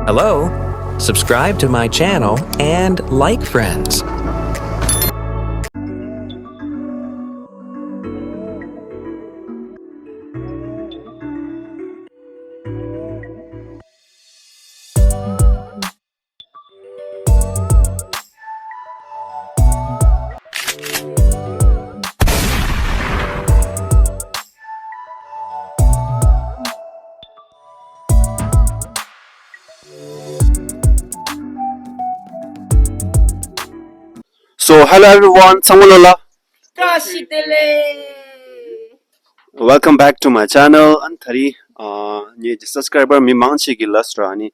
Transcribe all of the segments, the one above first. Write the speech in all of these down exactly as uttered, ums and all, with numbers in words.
Hello? Subscribe to my channel and like friends. So, hello everyone, ཚང་མ་ལོ་ལ། བཀྲ་ཤིས་བདེ་ལེགས། Welcome back to my channel. ཨ་ནི་ད་རེས་ཨ་ངའི་subscriber མི་མང་ཆེ་གིས་ལབ་སོང་ར། ཨ་ནི་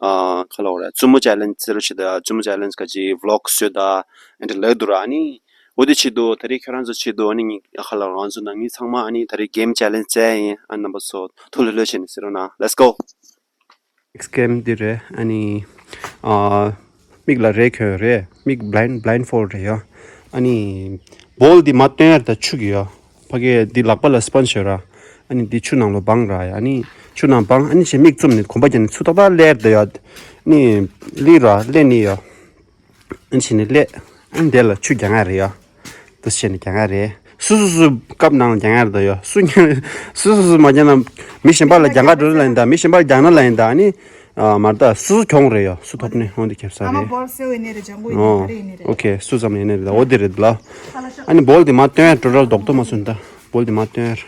ཨ་ག་ལབ་དགོས་རེད། བཙུན་མོ་ཆེ་ལེན་ཇི་ཟེར་རོ་ཞེས། ད་བཙུན་མོ་ཆེ་ལེན་ཇི་ག་ཅིག་vlog བཟོས་ད་ཨ་འདྲ་ལབ་འདུག་ར། ཨ་ནི་འོ་དེ་ཆེད་དུ་ད་རེས་ཁྱོད་རང་ཚོ་ཆེད་དུ་ཨ་ནི་ངས་ཨ་ག་ལབ་རང་ཚོ་ནང་མི་ཚང་མ་ཨ་ནི་ད་རེས་game challenge བྱས་ཡིན། ཨ་རྣམ་པ་ཚོ་ཐུགས་ལྷོད་ལྷོད་བྱས་ནས་གཟིགས་རོགས་གནང་། Let's go. Next game འདི་རེད། ཨ་ནི་ཨ་མིག་ལ་རས་གྱོན་རེད། མིག་blind blindfold རེད་ཡ། ཨ་ནི་ball འདི་མར་བཏོན་ཡ་རེད། ད་ཆུ་གི་ཡ། ཕ་གི་འདི་ལག་པ་ལ་sponge ཡོད་ར། ཨ་ནི་འདི་ཆུ་ནང་ལ་སྦང་ར་ཡ། ཨ་ནི་ཆུ་ནང་སྦང་། ཨ་ནི་བྱས་མིག་བཙུམ་ནས་གོམ་པ་རྒྱག་ནས་ཚུར་ཏག་ཏག་སླེབས་རེད་ཡ། ཨ་ནི་སླེབས་ར་སླེབས་ནས་ཡ། ཨ་ནི་བྱས་ནས་སླེབས། ཨ་ནི་དེ་ལ་ཆུ་རྒྱག་ཡ་རེད་ཡ། འདུ་བྱས་ནས་རྒྱག་ཡ་རེད། སུ་སུ་སུ་སྐབས་ནང་ལ་རྒྱག་ཡ་རེད་ད་ཡ། སུ་སུ་སུ་མ་རྒྱག་ན་མི་གཞན་པ་ལ་རྒྱག་ག་འགྲོ་ན་ལ་ཡིན་ད། མི་གཞན་པ་ལ་རྒྱག་ན་ལ་ཡིན་ད། ཨ་ནི་ཨ་མ་རེད་ད། སུ་སུ་གྱོང་རེད་ཡ། སུ་ཐོབ་ནས་འོ་འདི་ཁེབས་ས་ཨ་མ་རེད། ball སེ་བའི་ནི་རེད། ལྗང་གུ་ཡིན་ཨོ་ནི་རེད། ཡིན་ནི་རེད། ཨོ་ཁེ། སུ་ཙམ་ཡིན་ནི་རེད་ད། འོ་འདི་རེད་ལ། ཨ་ནི་ball འདི་མར་བཏོན་ཡ་འགྲོ་ར་རྡོག་ཏོ་མ་སོན་ད། ball འདི་མར་བཏོན་ཡ།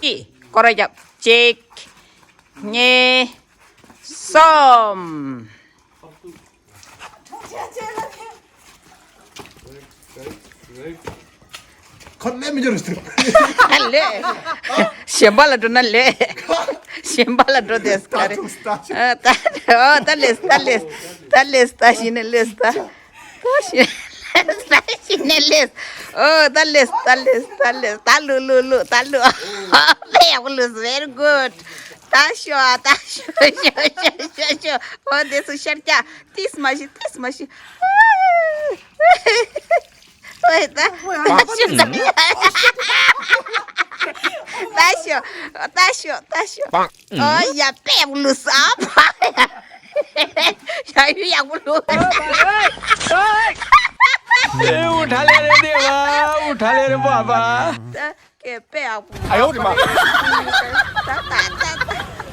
ཀི་སྐོར་ར་རྒྱབ། གཅིག་གཉིས། གསུམ། ཁོ་ལས་མི་འཇོར་ཟེར། ལས། གཞན་པ་ལ་འགྲོ་ན་ལས། གཞན་པ་ལ་འགྲོ་དེས་ག་རེ། ད་ཐུག་ད་ཆུ། ཨ་ད་ཨ་ད་ལས་ད་ལས་ད་ལས་ད་ཤི་ནས་ལས་ད། ད་ཤི་ནས་ལས་ད་ཤི་ནས་ལས། ཨོ་ད་ལས་ད་ལས་ད་ལས་ད་ལུ་ལུ་ལུ་ད་ལུ། ཨོ་ད་ཡག་པོ་ལུས། Very good. ད་ཤོ་ཨ་ད་ཤོ་ཤོ་ཤོ་ཤོ་ཤོ། ཨོ་དེ་སུ་ཤར་ཀྱ། ཏིས་མ་ཤི་ཏིས་མ་ཤི། ཨོ་ད་ད་ཤོ་ད་ཤོ་ད་ཤོ་ད་ཤོ། ཨོ་ཡ་པེ་ལུས་ཨ་ཕ། ཡ་ཡུ་ཡག་པོ་ལུས། ཨེ་འུ་ཁྲ་ལེ་རེ་དེ་བ་འུ་ཁྲ་ལེ་རེ་བ་བ། ད་ཀེ་པེ་ཨ་པུ། ཨ་ཡོ་རེ་མ། ད་ད་ད་ད་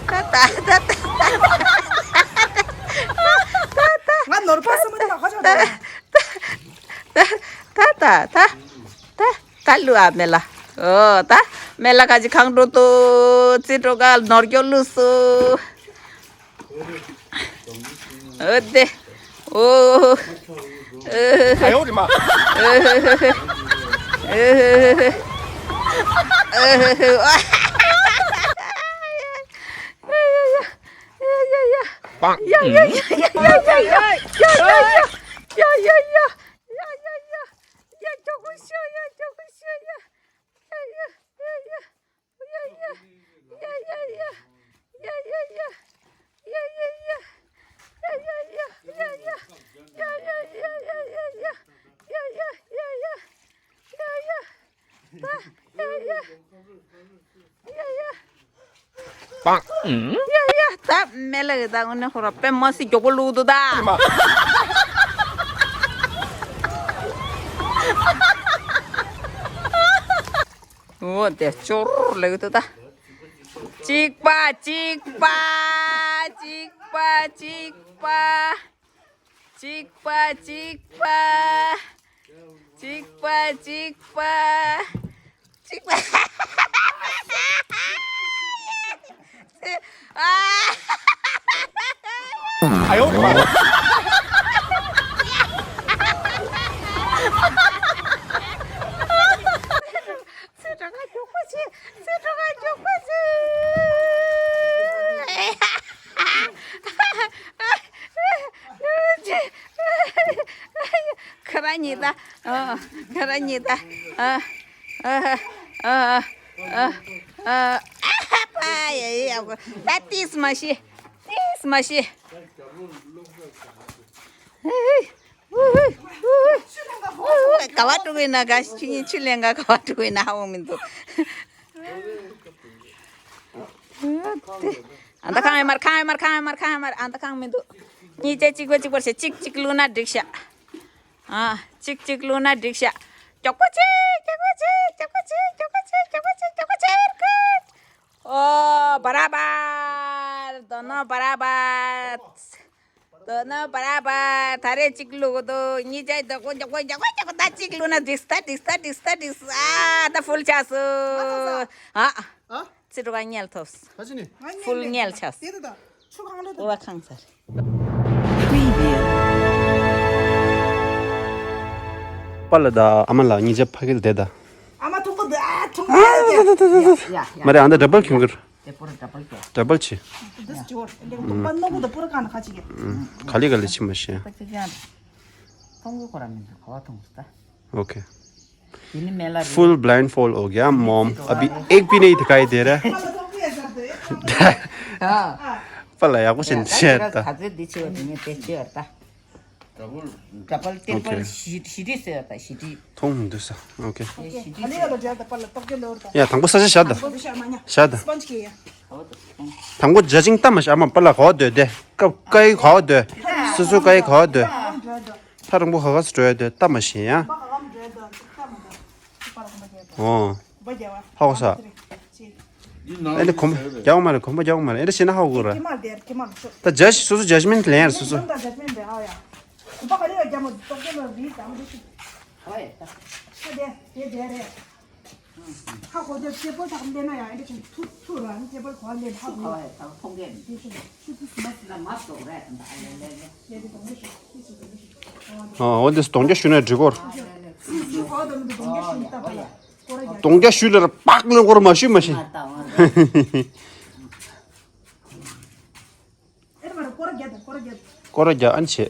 ད་ད་ད་ད་ད་ད་ད། ང་ནོར་པ་སེ་མོ་ནི་མ་ཁ་ཆོག་ད། ད་ད་ད་ད་ད་ལུ་ཨ་མེ་ལ། ཨོ་ད་མེ་ལ་ཁ་ཅིག་ཁང་འགྲོ་ཏོ་ཙི་འགྲོ་ག་ནོར་གྱོ་ལུ་སུ། ཨོ་དེ། ཨོ། ཨ་ཡོ་རེ་མ། ཡ་ཡ། ད་མེ་ལ་གི་ད་ངོ་ནས་ཧོ་ར་པེ་མ་སི་མགྱོགས་པོ་ལུག་འདུག་ད། འོ་དེ་ཅོར་ལེགས་འདུག་ད། གཅིག་པ་གཅིག་པ་གཅིག་པ་གཅིག་པ། གཅིག་པ་གཅིག་པ། གཅིག་པ་གཅིག་པ། གཅིག་པ། ཨ། ཨ་ཡོ། ཚེ་གྲོགས་མགྱོགས་པོ་བྱེད། ཚེ་གྲོགས་མགྱོགས་པོ་བྱེད། ཁ་ར་ཉི་ད། ཨ། ཁ་ར་ཉི་ད། ཨ། ཨ། ཨ། ཨ། ཨ། ཨ། ཡ་ཡ་ཡ། ད་ཏིས་མ་ཤི། ཏིས་མ་ཤི། ག་བ་དཀྲུག་ཡིན་ན་ག་ཆུ་ཆུ་ལེན་ག་ག་བ་དཀྲུག་ཡིན་ན་ཧ་འོང་མི་འདུག་ཏེ། ཨ་ད་ཁང་ཡོད་མར་ཁང་ཡོད་མར་ཁང་ཡོད་མར་ཁང་ཡོད་མར། ཨ་ད་ཁང་མི་འདུག་གཉིས་ཆ་གཅིག་པ་གཅིག་པར་བྱས། གཅིག་གཅིག་བླུགས་ན་འགྲིག་ཤག་ཨ་གཅིག་གཅིག་བླུགས་ན་འགྲིག་ཤག་མགྱོགས་པོ་བྱེད། མགྱོགས་པོ་བྱེད། མགྱོགས་པོ་བྱེད། མགྱོགས་པོ་བྱེད། མགྱོགས་པོ་བྱེད། མགྱོགས་པོ་བྱེད། Very good. ཨོ་བ་ར་བར། དོ་ནོ་བ་ར་བར། དོ་ནོ་བ་ར་བར། ད་རེས་གཅིག་བླུགས་འདུག་གཉིས་ཆ་མགྱོགས་པོ་མགྱོགས་པོ་མགྱོགས་པོ་མགྱོགས་པོ། ད་གཅིག་བླུགས་ན་འགྲིག་ད་འགྲིག་ད་འགྲིག་ད་འགྲིག་ཨ་ད་ཧྥུལ་ཆགས་སོང་། ཨ། ཚེ་སྒྲོལ་དཀར་དངུལ་ཐོབ། ད་ཅི་ནི། ཧྥུལ་དངུལ་ཆགས། དེ་ད་ད་ཆུ་ཁང་རེད་ད། ཨོ་བ་ཁང་ཚར། པཱ་ལགས་དང་ཨ་མ་ལགས་གཉིས་ཆ་ཕ་གིར་བསྡད་ད། ཨ་མ་ཐུག་པ་འདི་ཨ་ཐུག་པ་ཡ་ཡ་ཡ། མ་རེད། ཨ་ད་ཌ་བལ་ཁྱོད་ཀྱིར། དེ་པོ་ར་ཌ་བལ་གྱ། ཌ་བལ་ཆེ། འདི་སྐྱོར་ལེགས་པ་ནོ་གུ་ད་པོ་ར་ག་ན་ཁ་ཅིག་གི། ག་ལེ་ག་ལེ་ཆེ་མ་ཤེས། ད་ཅི་ཡང་མཐོང་གི་ཁོ་ར་མི་འདུག་ག་བ་མཐོང་གི་ད། ཨོ་ཁེ། Full blindfold हो गया मॉम। अभी एक भी नहीं दिखाई दे रहा है। ཕར་ལ་ཡག་པོ་བྱས་ནས་བཤད་ད། ག་ཚོད་འདི་ཆེ་བ་དེ་ངས་དེ་ཆེ་བ་ད། ཌ་བལ་ཊི་པལ་ཞི་ཞི་ཏི་ཟེར་བ་ད་ཞི་ཏི། མཐོང་མི་འདུག་ས། ཨོ་ཁེ། ཞི་ཏི་ཟེར་བ། ཡ་དང་པོ་ས་ཆ་བཞག་ད། བཞག་ད། དང་པོ་ཇ་ཅིང་ཏ་མ་ཤ་མ་པ་ལ་གོ་དོད་དེ་ཀ་ཀའི་གོ་དོད། སོ་སོ་ཀའི་གོ་དོད། ཐ་རང་པོ་ཧ་ག་སུ་འགྲོ་ཡ་དོད་ཏ་མ་ཤེས་ཡ། ཨོ། ཧ་གོ་ས། ཨེ་འདི་གོམ་རྒྱག་མ་རེད། གོམ་པ་རྒྱག་མ་རེད། ཨེ་འདི་ཤེས་ན་ཧ་གོ་ར། ད་ཇ་སོ་སོ་ཇ་ཇི་མེན་ཊི་ལེན་ཡ་རེད་སོ་སོ། ཧ་གོ་དེ་ཅེ་པོ་ཐག་འདེད་ན་ཡང་ཨེ་འདྲ་ཅིག་ཐུག་ཐུག་ར་ཅེ་པོ་གོ་འདེད་ཧ་གོ། ཁ་བ་ཡ་ཐག་ཐོང་གེ་མི་འདུག་ཤུ་ཏུ་སི་མ་སི་ན་མ་སོག་ར་ད་ཨ་ལེ་ལེ་ལེ། ཡ་དེ་གོང་དེ་ཤུ་ཏུ་སི་གོང་དེ་ཤུ། ཨ་འོ་དེ་སྟོང་རྒྱ་ཞུ་ན་འགྲིག་གོ། སུ་སུ་གོ་དེ་མི་འདུག་སྟོང་རྒྱ་ཞུ་ནི་ལྟ་བ་ཡ། སྐོར་ར་རྒྱ། སྟོང་རྒྱ་ཞུ་ལེར་པག་ལེ་སྐོར་མ་ཞུ་མ་ཤེས། སྐོར་ར་རྒྱག་ཨན་ཆེ།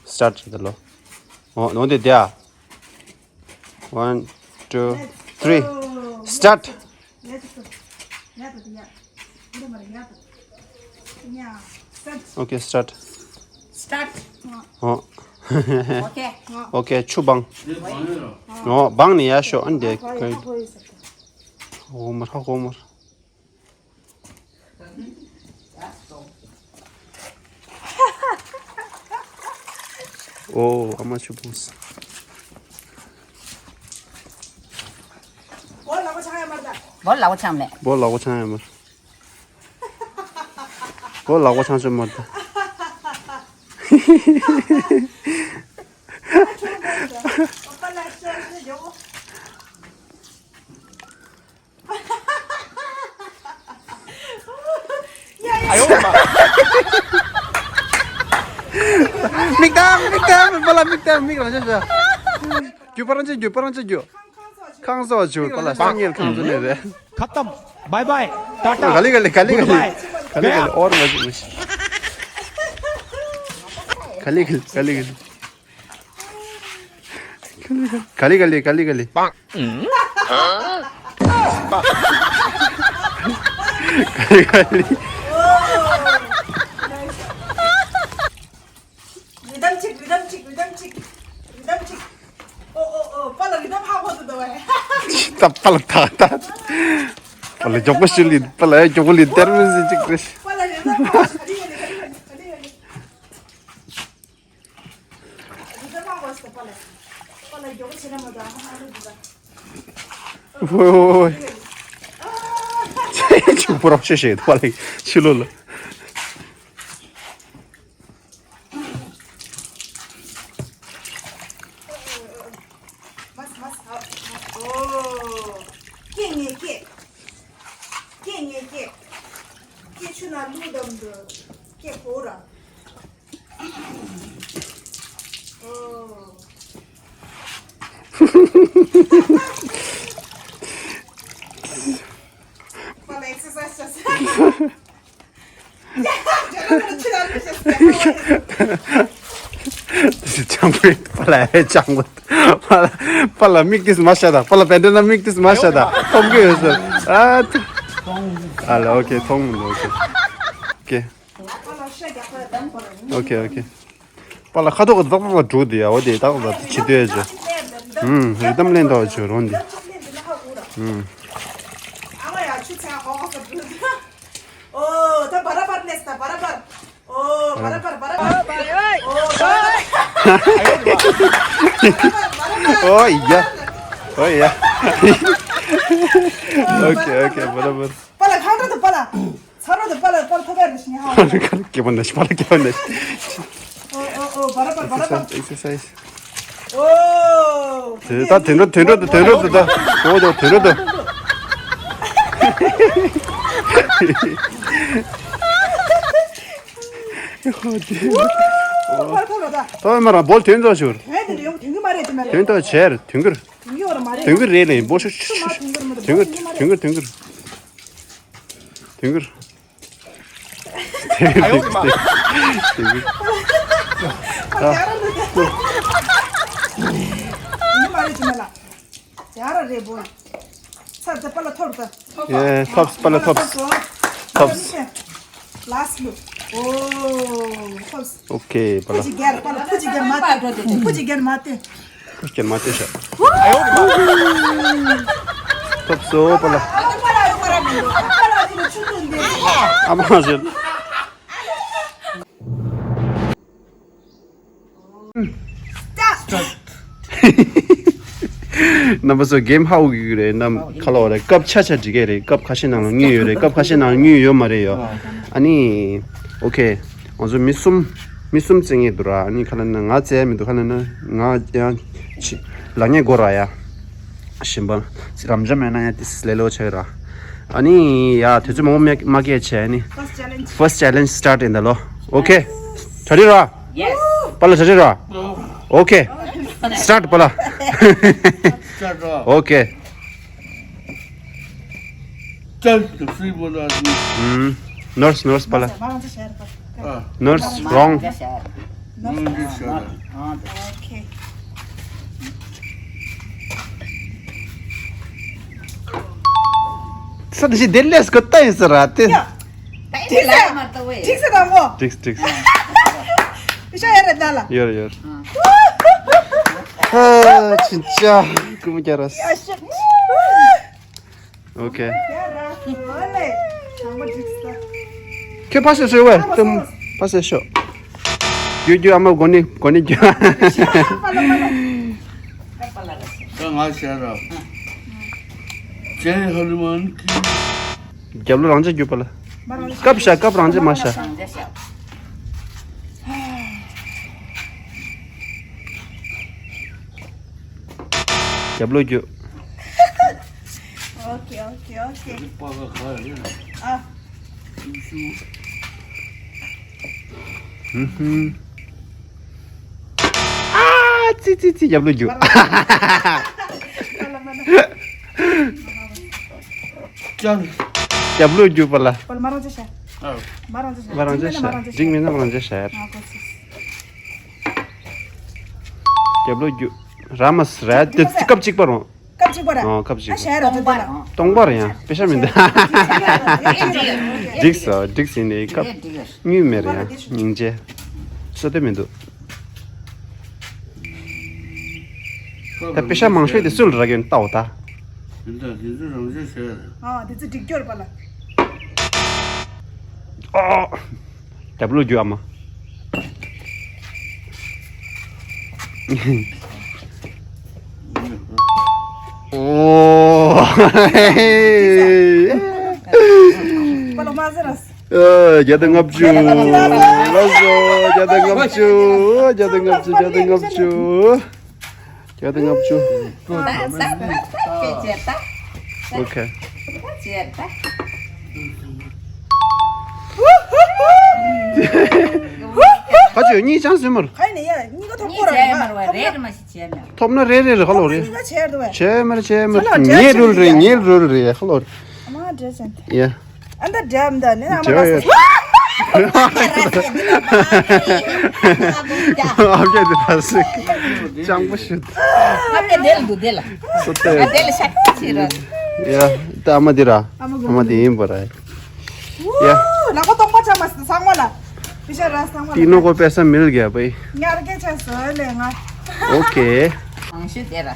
སི་ཊར་ཊི་རེད་ལོ། འོ་འོ་དེ་དེ་ཨ། One, two, three. Start. Okay, start. Start. འོ། Okay. Okay, ཆུ་བང་། འོ་བང་ནི་ཡ་ཤོ་ཨན་དེ། འོ་མར་ཧ་འོ་མར། ཨོ་ཨ་མ་ཆུ་བུས། བོ་ལག་པ་ཆང་ཡ་མར་ད། བོ་ལག་པ་ཆང་མེད། བོ་ལག་པ་ཆང་ཡ་མར། བོ་ལག་པ་ཆང་ཆུ་མར་ད། མིག་དང་མིག་དང་པ་ལ་མིག་དང་མིག་རང་ཆ་ཤ། རྒྱུ་པ་རང་ཆ་རྒྱུ་པ་རང་ཆ་རྒྱུ། ཁང་སོགས་རྒྱུ་པ་ལ་སང་ཉིན་ཁང་ཚོ་ནས་རེད། खत्म। Bye bye. टाटा। ག་ལེ་ག་ལེ་ག་ལེ་ག་ལེ། गया। ག་ལེ་ག་ལེ་ཨོར་མ་ཞིག་མ་ཞིག་ག་ལེ་ག་ལེ་ག་ལེ་ག་ལེ། ག་ལེ་ག་ལེ་ག་ལེ་ག་ལེ། ག་ལེ་ག་ལེ། རི་དམ་གཅིག་རི་དམ་གཅིག་རི་དམ་གཅིག་རི་དམ་གཅིག་ཨོ་ཨོ་ཨོ། པ་ལ་རི་དམ་ཧ་གོ་ཏུ་དོ་བས། ད་པ་ལ་ད་ད། པ་ལ་མགྱོགས་པོ་ཞིག་ལི་པ་ལ་མགྱོགས་པོ་ལི་དེར་མི་ཟིན་གཅིག་རེད། པ་ལ་རི་དམ་ཧ་གོ་ཏུ་དོ་བས། ཨོའི། ཆུ་པོ་རོགས་ཤེས་ཤེས་པ་ལ་ཕྱི་ལོ་ལ། སྐད་ངེས་སྐད། སྐད་ངེས་སྐད། སྐད་ཆུ་ན་ལུག་དམ་དུ་སྐད་གོ་ར། ཨོ། པ་ལ་ཨེག་སར་སའི་ཛི་བྱ་ས། ཅང་པོ་པ་ལ་ཨེ་ཅང་པོ། པ་ལ་པ་ལ་མིག་ཏིས་མ་ཤ་ད། པ་ལ་བེན་ཌེ་ན་མིག་ཏིས་མ་ཤ་ད། མཐོང་གི་ཡོད་ཟེར། ཨ་ཨ་ལ་ཨོ་ཁེ་མཐོང་མི་འདུག་ཨོ་ཁེ། ཨོ་ཁེ་ཨོ་ཁེ། པ་ལ་ཁ་དོག་གི་ཏག་ཏག་ཏག་འགྲོ་དེ་ཡ་འོ་དེ་ཏག་ཏག་ཏག་ཅི་ལྟོས་ཅི། ཧུམ་རི་དམ་ལེན་ཏོག་ཅི་རོང་དེ། ཧུམ། ཨོ། ད་བར་བར་ནས་ད་བར་བར། ཨོ། བར་བར་བར་བར། ཨོ། བར་བར། བར་བར་བར་བར། ཨོ་ཡ། ཨོ་ཡ། ཨོ་ཁེ་ཨོ་ཁེ། བར་བར། པ་ལ་ཁང་ཁྲོ་དུ་པ་ལ། ཚ་རོ་དུ་པ་ལ་པ་ལ་ཐོ་བར་ནས་ཤི་ཧ། སྐྱེ་བ་ནས་པ་ལ་སྐྱེ་བ་ནས། ཨོ་ཨོ་ཨོ། བར་བར་བར་བར། ཨེག་སར་སའིཛ། ཨོ། དེ་ད་དེ་འགྲོ་དེ་འགྲོ་དེ་འགྲོ་དེ་ད། ཨོ་ད་དེ་འགྲོ་དེ། ཨོ་དེ། ཨོ་ཐོ་ར་ད། ད་མ་ར་བོལ་དེ་འགྲོ་ཞུར། དེ་དེ་ཡོང་དེ་གི་མ་རེད་དེ་མ་རེད། དེ་ད་ཆེར་དེ་གིར། དེ་གི་ཡོད་ར་མ་རེད། དེ་གིར་རེད་ལེ་བོ་ཤུ། དེ་གིར་དེ་གིར་དེ་གིར། དེ་གིར། དེ་གིར། ཨ། ཡ་ར་རེད་བོ། ཚར་ཏེ་པ་ལ་ཐོབ་ད། ཡེ། ཐོབ་པ་ལ་ཐོབ། ཐོབ། ལཱསི་ལུ། ཨོ། ཐོབ། ཨོ་ཁེ། པ་ལ། ཕུ་ཅི་གེར་པ་ལ་ཕུ་ཅི་གེར་མ་ཏེ། ཕུ་ཅི་གེར་མ་ཏེ། སྐྱེལ་མ་སྟེར་ཤག་ཐོབ་སོ་པ་ལ། ཨ་མ་ཟེར། རྣམ་པ་ཚོ་གེམ་ཧ་གོ་གི་རེད། ནམ་ཁ་ལོ་རེད། སྐབས་ཆ་ཆ་འགྲིག་གི་རེད། སྐབས་ཁ་ཤས་ནང་ལ་དངུལ་ཡོད་རེད། སྐབས་ཁ་ཤས་ནང་ལ་དངུལ་ཡོད་མ་རེད་ཡོ། ཨ་ནི་ཨོ་ཁེ། ང་ཚོ་མི་གསུམ། མི་གསུམ་རྩེ་ངེས་འདུག་ར། ཨ་ནི་ཁ་ལ་ན་ང་རྩེ་ཡ་མི་འདུག་ཁ་ལ་ན་ང་ཡང་ཕྱི་ལ་ངས་སྒོ་ར་ཡ། ཞིམ་པ་རམ་འཇམ་ཡོད་ན་ཡང་ཏིས་ལེ་ལོ་ཆེ་ར། ཨ་ནི་ཡ་དེ་ཚོ་མང་པོ་མ་སྐད་ཆ་ཨ་ནི། First challenge start in the law. Okay. ཐ་རི་ར། པ་ལ་ཐ་རི་ར། Okay. Start པ་ལ། Start ར། Okay. ཅན་གྱི་སྲིད་པོ་ལ་ནི། ཨུམ། Nurse, nurse པ་ལ། ཨ། Nurse wrong. ནོར་འདི་ཤོར། ཨོ་ཁེ། ས་དེ་ཞིག་དེ་ལས་སྐུ་ལྟ་ཡིན་ཟེར་ར་དེ། ཡ། ཏིག་ཏིག་ཟེར། ཏིག་ཟེར་དང་པོ། ཏིག་ཏིག་ཤ་ཡ་རེད་ད་ལ། ཡོར་ཡོར། ཧ་ཅི་ཅ་ཀུ་མུ་ཀྱ་ར་སི། ཡ་ཤི། ཨོ་ཁེ། ཁྱེད་ཕ་སེ་སོས་བས་ཏུམ་ཕ་སེ་ཤོ། རྒྱུ་རྒྱུ་ཨ་མ་གོ་ནི་གོ་ནི་རྒྱུ། ད་ང་ཤེས་ར། ཇེ་ཧ་ནུ་མན་གྱི། རྒྱབ་ལོ་རང་ཅག་རྒྱུ་པ་ལ། སྐབས་ཤ་སྐབས་རང་ཅག་མ་ཤ། རྒྱབ་ལོ་རྒྱུ། ཨོ་ཁེ་ཨོ་ཁེ་ཨོ་ཁེ། ཨ། ཧུམ་ཧུམ། ཨ་ཙི་ཙི་ཙི། རྒྱབ་ལོ་རྒྱུ། ཅང་། རྒྱབ་ལོ་རྒྱུ་པ་ལ། པ་ལ་མ་རང་ཅེ་ཤ། ཨ། མ་རང་ཅེ་ཤ། མ་རང་ཅེ་ཤ། འཇིགས་མེད་ན་མ་རང་ཅེ་ཤ། ཨ་ཁོ་ཚོ། རྒྱབ་ལོ་རྒྱུ། ར་མ་སི་ར་དེ་སྐབས་གཅིག་པ་རུང་། སྐབས་གཅིག་པ་ར། ཨོ་སྐབས་གཅིག་ཨ་པ། ཤ་ར་དེ་ལ། སྟོང་པ་རེད་ཡང་པེ་ཤ་མི་འདུག་འགྲིག་སོ་འགྲིག་ཟིན་ནས་སྐབས་དངུལ་མེད་རེད་ཡང་སྙིང་རྗེ། བསོད་བདེ་མི་འདུག་ད་པེ་ཤ་མང་ཤོས་དེ་སུ་ལ་རག་ཡོད་ལྟ་འོ་ད། ཡིན་ད་དེ་ཚོ་རང་བྱས་བྱས་རེད། ཨ་དེ་ཚོ་འགྲིག་རྒྱུ་རེད་པ་ལ། ཨོ། རྒྱབ་ལོ་རྒྱུ་ཨ་མ། ཨོ། པ་ལ་མ་ཟེར་ར། ཨ། བརྒྱ་དང་ལྔ་བཅུ། ལགས་སོ། བརྒྱ་དང་ལྔ་བཅུ། བརྒྱ་དང་ལྔ་བཅུ། བརྒྱ་དང་ལྔ་བཅུ། བརྒྱ་དང་ལྔ་བཅུ། ཨོ་ཁེ། ཕ་ཆོས་གཉིས་ཆང་ཟོས་མར། ག་ཡིན་ན་ཡ་གཉིས་ཀ་ཐོབ་ཀྱི་རེད་མ་རེད་མ་ཤི་བྱས་མེད། ཐོབ་ན་རེ་རེ་རེ་ཧ་ལོ་རེ། གཉིས་ཀ་བྱས་འདུག་བས། བྱས་མར་བྱས་མར། ཚ་ལོ་ངའི་རུལ་རེད། ངའི་རུལ་རེད་ཧ་ལོ་རེ། ཨ་མ་འདྲེ་ཟེར་ཏེ། ཡ། ཨ་ད་འདྲ་མི་འདུག་ནི་ཨ་མ་ར་ཟེར། ཨ་མ་དེ་ར་ཟེར། ཅང་པོ་ཤོད། ཨ་དེ་དེ་ལ་འདུག་དེ་ལ། སོ་ཏེ། ཨ་དེ་ལ་ཤ་ཆེ་ར། ཡ། ད་ཨ་མ་དེ་ར། ཨ་མ་དེ་ཡིན་པ་ར། ཡ། ལག་པ་སྟོང་པ་ཆགས་མ་སོང་ཚང་མ་ལ། པི་ཤ་ར་ཚང་མ་ལ། ཏི་ནོ་ཀོ་པེ་ས་མིལ་གྱ་པའི། ཉར་གྱི་ཆ་སོ་ལེ་ང་། ཨོ་ཁེ། མང་ཤོས་དེ་ར།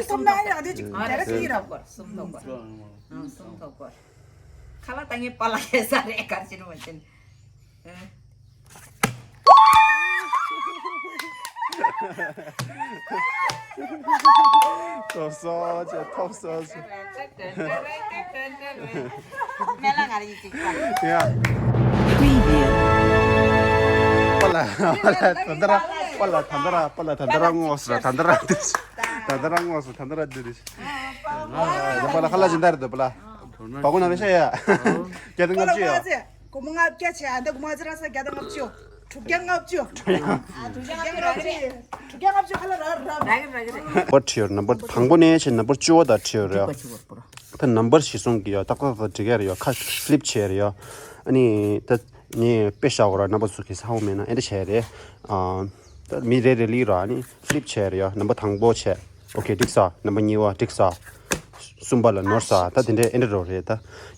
གཅིག་ཐོབ་ན་ཨ་ནི་ཨ་དེ་གཅིག་ཨ་རེ་རེ་གཅིག་ཡིན་ར། ཐོབ་གོ། གསུམ་ཐོབ་གོ། ཨང་། གསུམ་ཐོབ་གོ། ཁ་ལག་ད་ངས་པ་ལགས་ཡས་ས་རེད། གར་ཕྱིན་མ་ཕྱིན། ཨ། ཐོབ་སོང་ཅེ། ཐོབ་སོང་ཅེ། སྨན་བླ་ང་རང་ཡིན་གཅིག་པ། ཡ། པ་ལགས། པ་ལགས་ད་ལྟ་ར། པ་ལགས་ད་ལྟ་ར། པ་ལགས་ད་ལྟ་ར་ངོ་སོ་ར། ད་ལྟ་ར་དེ། ད་ད་རང་ངོ་སོ་ད་ད་ར་འདི་རེད། ད་པ་ལ་ཁ་ལ་ཅི་འདར་འདུག་པ་ལ། པ་གོ་ན་རེ་ཤ་ཡ། སྐྱ་དང་ལྔ་བཅུ་ཡ། སྒོར་མོ་ལྔ་བརྒྱ་བྱས། ཨ་འདི་སྒོར་མོ་ཨ་ཙི་ར་ས་བརྒྱ་དང་ལྔ་བཅུ། དྲུག་བརྒྱ་ལྔ་བཅུ། དྲུག་བརྒྱ་ལྔ་བཅུ། དྲུག་བརྒྱ་ལྔ་བཅུ་ཁ་ལ་ར་ར། ར་གི་ར་གི་ར། པར་ཁྲིད་ཡོད། ནམ་བར་དང་པོ་ནས་བྱས་ནམ་བར་བཅུ་བ་དང་ཁྲིད་ཡོད་རེད། ད་ནམ་བར་གཞིར་བཟུང་གི་ཡོད། ཏག་ཏག་ཏག་འགྲིག་ག་རེད་ཡོད། ཁ་ཕི་ལིབ་བྱས་རེད་ཡོད། ཨ་ནི་ད་ངས་དཔེ་བཞག་གོ་ར། རྣམ་པ་ཚོ་གི་ཧ་གོ་མེད་ན་ཨེ་འདྲ་བྱས་རེད། ཨ་ད་མི་རེ་རེ་ལི་ར། ཨ་ནི་ཕི་ལིབ་བྱས་རེད་ཡོད། ནམ་བར་དང་པོ་བྱས། ཨོ་ཁེ་འགྲིག་ས། ནམ་བར་གཉིས་པ་འགྲིག་ས། གསུམ་པ་ལ་ནོར་ས། ད་དེ་འདྲའི་ཨེ་འདྲ་རོ་རེད། ད་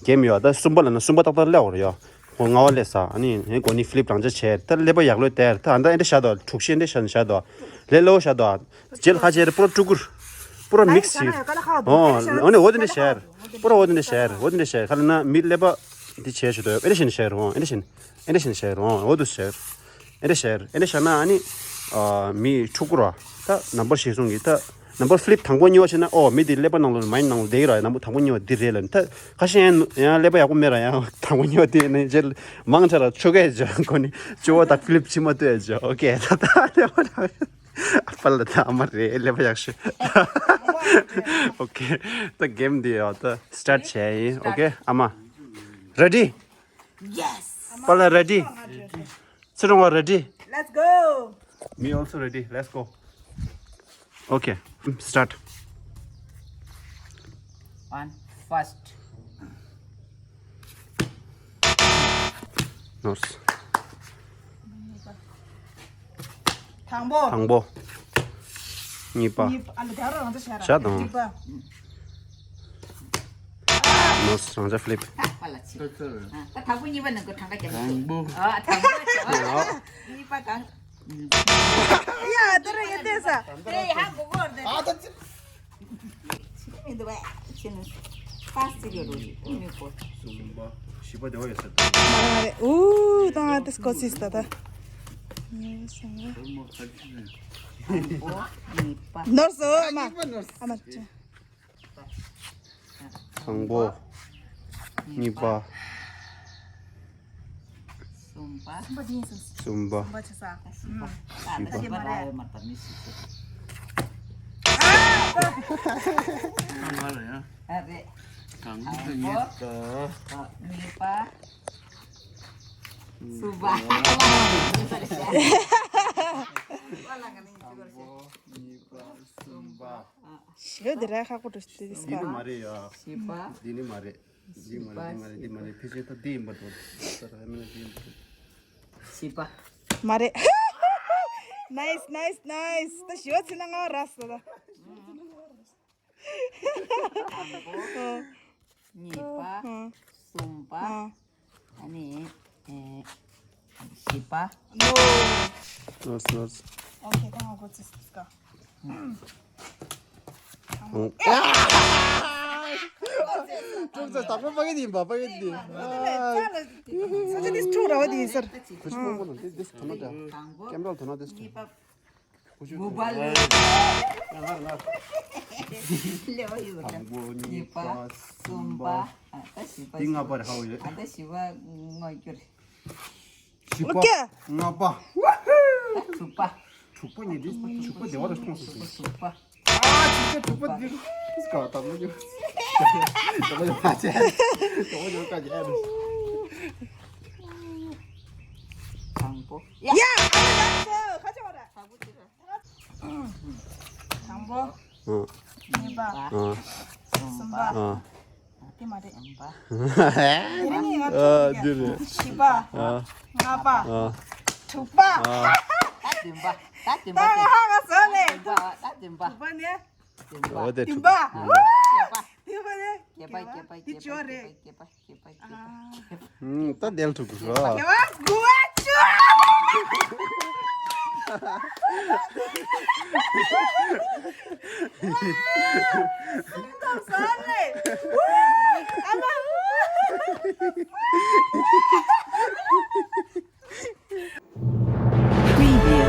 གེམ་ཡོད། ད་གསུམ་པ་ལ་ན་གསུམ་པ་ཏག་ཏག་སླེབས་ཡོད་རེད་ཡོད། ཧོ་ལྔ་བ་སླེབས་ས། ཨ་ནི་ཧེ་གོ་ནི་ཕི་ལིབ་རང་ཅག་བྱས། ད་ཀླད་པ་ཡག་ལོས་དེར། ད་ཨ་ད་ཨེ་འདྲ་བཞག་དོ། དྲུག་ཤེ་ཨེ་འདྲ་བཞག་བཞག་དོ། ལས་སླ་བོ་བཞག་དོ། རྗེས་ལ་ཁ་ཆེར་པུ་ར་ཀྲུ་གུར། པུ་ར་མིག་སི་ཡིར། ཨོ་ཨ་ནི་འོ་དེ་འདྲ་བཞག་པུ་ར་འོ་དེ་འདྲ་བཞག་འོ་དེ་འདྲ་བཞག་ཁ་ལ་ན་མི་ཀླད་པ་འདི་བྱས་ཞུ་དོ། ཨེ་འདྲ་བཞིན་བཞག་རོ། ཨེ་འདྲ་བཞིན་ཨེ་འདྲ་བཞིན་བཞག་རོ། འོ་དུ་བཞག་ཨེ་འདྲ་བཞག་ཨེ་འདྲ་བཞག་ན་ཨ་ནི་ཨ་མི་ཕྲུ་གུ་ར། ད་ནམ་བར་གཞིར་བཟུང་གི་ད་ནམ་བར་ཕི་ལིབ་དང་པོ་གཉིས་པ་བྱས་ན། ཨོ་མི་འདི་ཀླད་པ་ནང་ལོགས་མའིན་ཌི་ནང་ལོགས་བསྡད་ཀྱི་ར། ནམ་བར་དང་པོ་གཉིས་པ་འདི་རེད་ལབ་ནི། ད་ཁ་ཤས་ཡང་ཡང་ཀླད་པ་ཡག་པོ་མེད་ར། ཡང་དང་པོ་གཉིས་པ་དེ་ནས་རྗེས་མང་ཆེ་ར་ཆོ་གས་ཇོ་ཁོ་ནི་བཅུ་བ་དང་ཕི་ལིབ་ཕྱི་མ་ལྟོས་ཇོ། ཨོ་ཁེ། ད་ད་ཀླད་པ་ར། ཨ་པ་ལ་ད་ཨ་མ་རེད། ཀླད་པ་ཡག་ཤོས། ཨོ་ཁེ། ད་གེམ་འདི་ཡོད། ད་སི་ཊར་ཊི་བྱས་ཡིན། ཨོ་ཁེ། ཨ་མ་རེ་ཌི། Yes. པ་ལ་རེ་ཌི། ཚེ་རིང་བ་རེ་ཌི། Let's go. Me also ready. Let's go. Okay. Start. One, first. North. དང་པོ། དང་པོ། གཉིས་པ། གཉིས་པ། ཨ་ལ་དེ་རང་ཚོ་བྱ་ར། བྱ་དང་། གཉིས་པ། ནོར་སི་རང་ཅག་ཕི་ལིབ། ད་དང་པོ་གཉིས་པ་ནང་གི་གྲངས་ཀ་རྒྱབ་ཀྱི་འདུག་ཨ་དང་པོ། གཉིས་པ་གང་། ཡ་དེ་ར་ཡ་དེ་ས། དེ་ཡ་གོ་གོ་རེད། ཨ་ད་ཅི། ཅི་མི་འདུག་བས། ཅི་ནི། པ་སི་ཡོད་རོ་ཅི་མི་གོ། གསུམ་པ། བཞི་པ་དེ་བ་ཡོད་ས། མ་རེད་མ་རེད། ཨུ་ད་ང་དེ་སྐོར་སིས་ད་ད། གསུམ་པ་ག་ཅི་རེད། ནོར་སི་ཨ་མ། ཨ་མ་ཅི། དང་པོ། གཉིས་པ། གསུམ་པ། གསུམ་པ་དེ་ཡིན་ས། གསུམ་པ། གསུམ་པ་ཆ་ས། གསུམ་པ། ད་ད་ཤེས་མ་རེད། མ་ད་མི་ཤེས་ཤེས། ཨ་རེད། གང་གི་གཉིས་པ། གཉིས་པ། གསུམ་པ། གཉིས་པ། གསུམ་པ། ཞེ་འདི་ར་ཁག་པོ་འགྲོ་ཤི་དེ་སྐ། འདི་ནི་མ་རེད་ཡ། བཞི་པ། འདི་ནི་མ་རེད། འདི་མ་རེད། འདི་མ་རེད། འདི་མ་རེད། ཕལ་ཆེར་ད་འདི་ཡིན་པ་འདུག་ད་ད་ཧ་མི་ན་འདི་ཡིན་པ་འདུག་བཞི་པ། མ་རེད། ནའིས་ནའིས་ནའིས། ད་ཞི་བ་ཚི་ན་ང་ར་སོ་ད། གཉིས་པ། གསུམ་པ། ཨ་ནི། ཨེ། བཞི་པ། ནོ། ནོ་ནོ། ཨོ་ཁེ། ད་ང་གོ་ཚིག་སྐ། ཀྲུང་ཚེ་དང་པོ་པ་གི་དེ་ཡིན་པ། པ་གི་དེ། ས་ཆ་དེ་ཀྲུང་ར་བ་དེ་ཡིན་ཟེར། ཁུ་ཆུ་མང་པོ་ལ་དེ་དེ་ཐོ་ན་དེ། ཀེམ་ར་ཐོ་ན་དེ། གཉིས་པ། ཁུ་ཆུ། མོ་བལ་ལེ། ང་ང་ང་། ལེ་བ་ཡོད་ད། དང་པོ་གཉིས་པ། གསུམ་པ། ཨ་ད་བཞི་པ། དེ་ལྔ་པ་རེད། ཧ་ཡོད། ཨ་ད་བཞི་པ་ངོ་སྐྱོར། བཞི་པ། ཨོ་ཀེ། ལྔ་པ། ད་དྲུག་པ། དྲུག་པ་ཉིད་དེ་དྲུག་པ་བདེ་བ་རུ་མཐོང་སོང་ཟེར། དྲུག་པ། ཨ་ཅི་ཅི་དྲུག་པ་འདི་སྐ་དང་མོ་ཉོ། དང་མོ་ཉོ་མ་བྱས། དང་མོ་ཉོ་ཀ་རྒྱལ། དང་པོ། ཡ། ཡ། ཨ་ལ་ཡ་ཁ་ཆེ་བ་ར། དང་པོ་ཅི་ར། དང་པོ། ཨ། གཉིས་པ། ཨ། གསུམ་པ། ཨ། དེ་མ་རེད། གསུམ་པ། དེ་རིང་ཡིན་ང་ཨ་ཐུག་འདི་རེད། བཞི་པ། ཨ། ལྔ་པ། ཨ། དྲུག་པ། ཨ། ད་བདུན་པ། ད་བདུན་པ། ད་ང་ཧ་ག་ཟོ་ལེ། བདུན་པ། ད་བདུན་པ། དྲུག་པ་ནས། བདུན་པ། འོ་དེ་བདུན་དྲུག་པ། པ། བདུན་པ། བདུན་པ་ནས། བརྒྱད་པ། བརྒྱད་པ། དེ་བརྒྱད་པ། བཅོ་རེད། བརྒྱད་པ། བརྒྱད་པ། བརྒྱད་པ། ཨ། ཧུམ། ད་དེ་ལ་ཐུག་གི་རེད། བརྒྱད་པ། དགུ་པ། བཅུ་པ། སུམ་སྟོང་ཟ་རེད། ཨ་མ། Preview.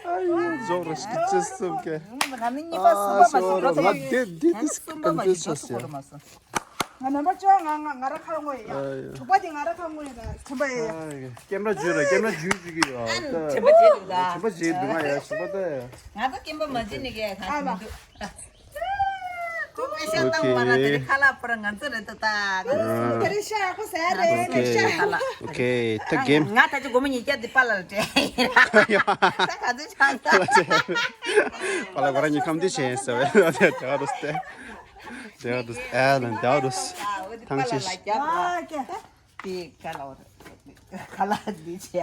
ཨ་ཡོ། ཇོག་རེ་སྐྱིད་ཅེས་སུམ་ཀེ། ང་ནི་གཉིས་པ་གསུམ་པ་མ་ཤེས། ང་དེ་དེ་དེ་གསུམ་པ་མ་ཤེས། ཇོག་ཐུག་གོ་མ་སོང་། ང་ནམ་བར་བཅོ་ལྔ། ང་ང་ར་ཁ་ངོ་ཡ། ཨ་ཡ། དྲུག་པ་དེ་ང་ར་ཁ་ངོ་ཡ། ད་ཁྲམ་པ་ཡ། ཨ་ཡ། སྐྱེམས་ར་འཇུས་ར། སྐྱེམས་ར་འཇུས་འཇུས་ཀྱི་ཡོད། ད་ཁྲམ་པ་བྱེད་འདུག་ད། ཁྲམ་པ་བྱེད་འདུག་ང་ཡ། ཁྲམ་པ་ད་ཡ། ང་ཚོ་སྐྱེམས་པ་མ་བྱེད་ནི་གས་གང་ཨ་མ། ཞིག་འདུག་ཁོ་པེ་ཤ་བཏང་བ་ར། དེ་རིང་ཁ་ལག་པོ་ར་ང་ཚོ་རེད་ད། ད་ང་ཚོ་ཨ། དེ་རིང་ཤ་ཡག་པོ་ཟ་རེད། ཨོ་ཁེ། ཤ་ཁ་ལག་ཨོ་ཁེ། ད་གེམ། ང་ད་ཅི་སྒོར་མོ་ཉིས་བརྒྱ་དེ་པཱ་ལགས་ལ་སྤྲད། ད་ག་ཚོད་ཆགས་ད། པཱ་ལགས་ཁོ་རང་གཉིས་ཁམས་བདེ་བྱས་ཟེར་བས། དེ་བ་རུ་སྟེ། དེ་བ་རུ་ཨ་ལན་དེ་བ་རུ། ཐང་ཆད། ཨ་ཀྱ། དེ་ཁ་ལག་ཁ་ལག་འདི་བྱས།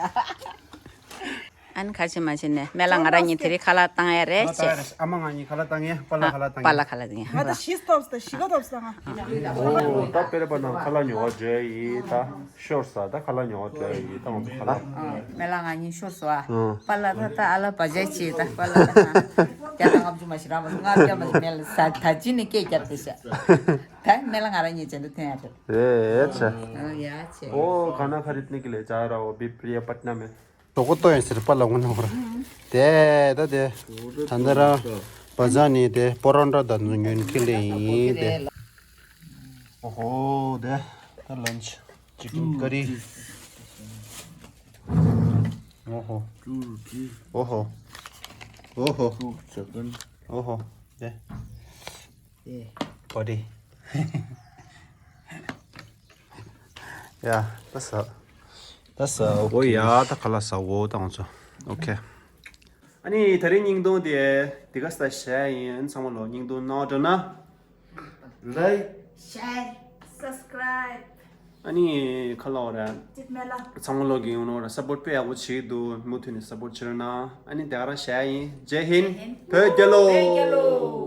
ཨ་ནི་ཁ་ཆེ་མ་ཆེ་ནས་སྨན་བླ་ང་རང་གཉིས་དེ་རིང་ཁ་ལག་བཏང་ཡ་རེད་ཨ་ད་ཅེ། ཨ་མ་ང་གཉིས་ཁ་ལག་བཏང་ཡ། པཱ་ལགས་ཁ་ལག་བཏང་པཱ་ཡ། ལགས་ཁ་ལག་བཏང་ཡ། ང་ད་བཞི་ཐོབ་སྟེ་བཞི་ཀ་ཐོབ་སྟེ་ང་། ཨོ་ད་དཔེར་པ་ན་ཁ་ལག་ཉོ་བ་འགྲོ་ཡ་ཡིན་ད། ཤོར་ས་ད་ཁ་ལག་ཉོ་བ་འགྲོ་ཡ་ཡིན་ད། ང་ཚོ་ཁ་ལག་སྨན་བླ་ང་གཉིས་ཤོར་སོང་ཨ། ཨ། པཱ་ལགས་ད་ད་ཨ་ལ་བ་ཇ་ཆེ་ད། པཱ་ལགས་ད་ང་བརྒྱ་དང་ལྔ་བཅུ་མ་ཞིག་རག་མ་སོང་། ལྔ་བརྒྱ་མ་ཞིག་མེད་ལ་ས་ད་ཅི་ནས་སྐད་བརྒྱབ་སྟེ་ཤ། ད་སྨན་བླ་ང་རང་གཉིས་བྱེད་འདུག་ཐོན་ཡ་རེད། རེད་ཆེ། ཨ་ཡ་ཆེ། ओ खाना खरीदने के लिए जा रहा हूँ अभी प्रियपटना में। रोको तो ऐसे पर लगना हो रहा। दे दे दे। चंद्रा बजानी दे परोंडा दनु न्यून के लिए दे। ओहो दे। The lunch chicken curry. ओहो। ओहो। ओहो। ओहो दे। ཨེ། བོ་ཌི། ཡ། ད་ཟ། ད་ཟ། ཨོ་ཡ། ད་ཁ་ལག་ཟ་འོ་ད་ང་ཚོ། ཨོ་ཁེ། ཨ་ནི་དེ་རིང་བརྙན་ཐུང་དེ་འདི་ག་ས་བཞག་ཡིན། ཚང་མ་ལོ་བརྙན་ཐུང་སྣང་བ་འགྲོ་ན། ལའིཀ། ཤེར། སབ་སི་ཀ་རའིབ། ཨ་ནི་ཁ་ལག་ར། ཅིག་མེ་ལ། ཚང་མ་ལོ་གི་ཡོང་ནོ་ར་སབ་པོར་ཊི་དཔེ་ཡག་པོ་བྱེད་འདུག་མུ་མཐུད་ནས་སབ་པོར་ཊི་བྱེད་རོགས་གནང་། ཨ་ནི་དེ་ག་རང་བཞག་ཡིན། ཇེ་ཧིན། བོད་རྒྱལ་ལོ། བོད་རྒྱལ་ལོ།